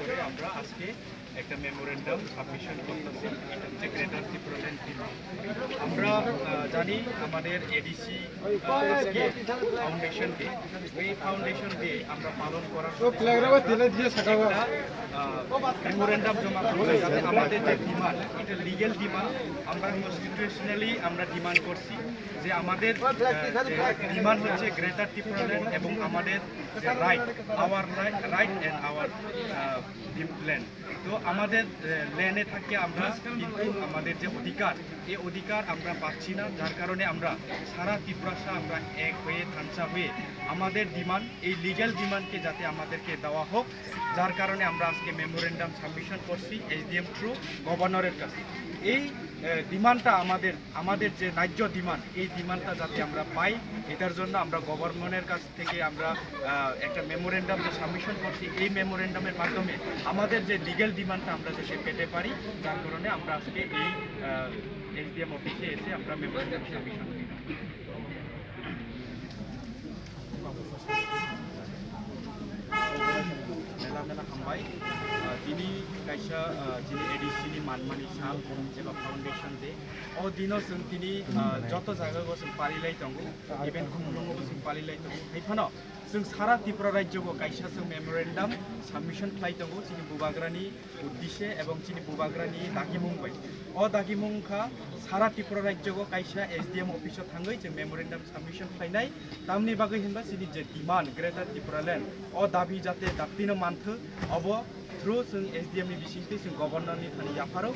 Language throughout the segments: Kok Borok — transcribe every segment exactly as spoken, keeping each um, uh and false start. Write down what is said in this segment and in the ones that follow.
করে আমরা আজকে একটা মেমোরেন্ডাম সাবমিশন করতেছি, এটা হচ্ছে গ্রেটার ত্রিপুরাল্যান্ড টিম। আমরা আহ, জানি আমাদের এডিসি আজকে ফাউন্ডেশন ডে, এই ফাউন্ডেশন ডে আমরা পালন করার সাথে সাথে একটা মেমোরেন্ডাম জমা করতে, যাতে আমাদের যে ডিমান্ড, এটা লিগ্যাল ডিমান্ড, আমরা কনস্টিটিউশনালি আমরা ডিমান্ড করছি যে আমাদের ডিমান্ড হচ্ছে গ্রেটার ত্রিপুরাল্যান্ড এবং আমাদের যে right, hour right and our land. তো আমাদের ল্যান্ডে থাকি আমরা, কিন্তু আমাদের যে অধিকার, এই অধিকার আমরা পাচ্ছি না, যার কারণে আমরা সারা ত্রিপুরাসা আমরা এক হয়ে, থানসা হয়ে আমাদের ডিমান্ড, এই লিগ্যাল ডিমান্ডকে যাতে আমাদেরকে দেওয়া হোক, যার কারণে আমরা আজকে মেমোরেন্ডাম সাবমিশন করছি এসডিএম থ্রু গভর্নরের কাছে। এই ডিমান্ডটা আমাদের, আমাদের যে ন্যায্য ডিমান্ড, এই ডিমান্ডটা যাতে আমরা পাই, এটার জন্য আমরা গভর্নরের কাছ থেকে আমরা আহ, একটা মেমোরেন্ডাম যে সাবমিশন করছি, এই মেমোরেন্ডামের মাধ্যমে আমাদের যে লিগ্যাল ডিমান্ডটা আমরা যাতে পেতে পারি, যার কারণে আমরা আজকে এই এসডিএম অফিসে এসে আমরা মেমোরেন্ডাম সাবমিশন করি। Mela mela hambai. Ah, tini kaisa, ah, tini ADC ni manmani sal, jeba foundation day. O dino chwng tini, ah, joto jaga o chwng palilai tongo, even khumulungo chwng palilai tongo. Hai phano chwng sara Tripura rajyo o kaisa chwng memorandum submission khlai tongo chini bubagrani uddishe ebong chini bubagrani dagimung bai. O dagimung wngkha sara Tripura rajyo o kaisa SDM office o thangwi chwng memorandum submission khlainai. Tamni bagwi hinba chini je demand Greater Tipraland, o dabi jate daktino manthwk, obo through chwng SDM ni bisingtwi chwng governor ni thani yapharo,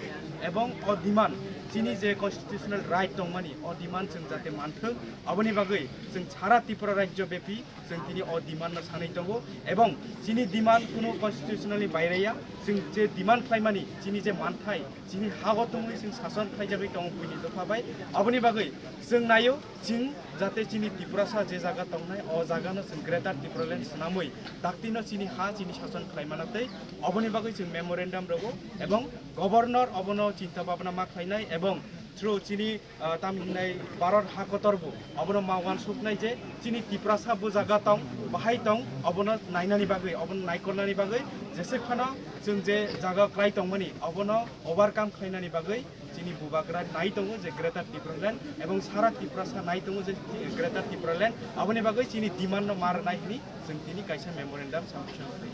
ebong o demand chini je constitutional right tongmani, o demand chwng jate manthwk, oboni bagwi chwng sara Tripura rajyo bepi chwng tini o demand no sanwi tongo, ebong chini demand kuno constitutional ni baire ya, chwng je demand khlaimani chini je manthai, chini hago tongwi chwng sason khlaijagwi tongo buini dopha bai, oboni bagwi chwng naio chwng jate chini Tiprasa je jaga tongnai, o jaga no chwng Greater Tipraland swnamwi daktino chini ha chini sason khlaimana tei oboni bagwi chwng memorandum rogo, ebong governor obono chinta bhabna ma khlainai, ebong through chini ah, tam hinai Bharat ha kotor bo obono ma uansuknai je chini Tiprasa bo jaga tong, bahai tong, obono nainani bagwi, obono naikolnani bagwi jeswk phano chwng je jaga klai tongmani obono overcome khlainani bagwi chini bubagra nai tongo je Greater Tipraland ebong sara Tiprasa nai tongo je Greater Tipraland, aboni bagwi chini demand no ma rwnai hwnwi chwng tini kaisa memorandum submission khlai.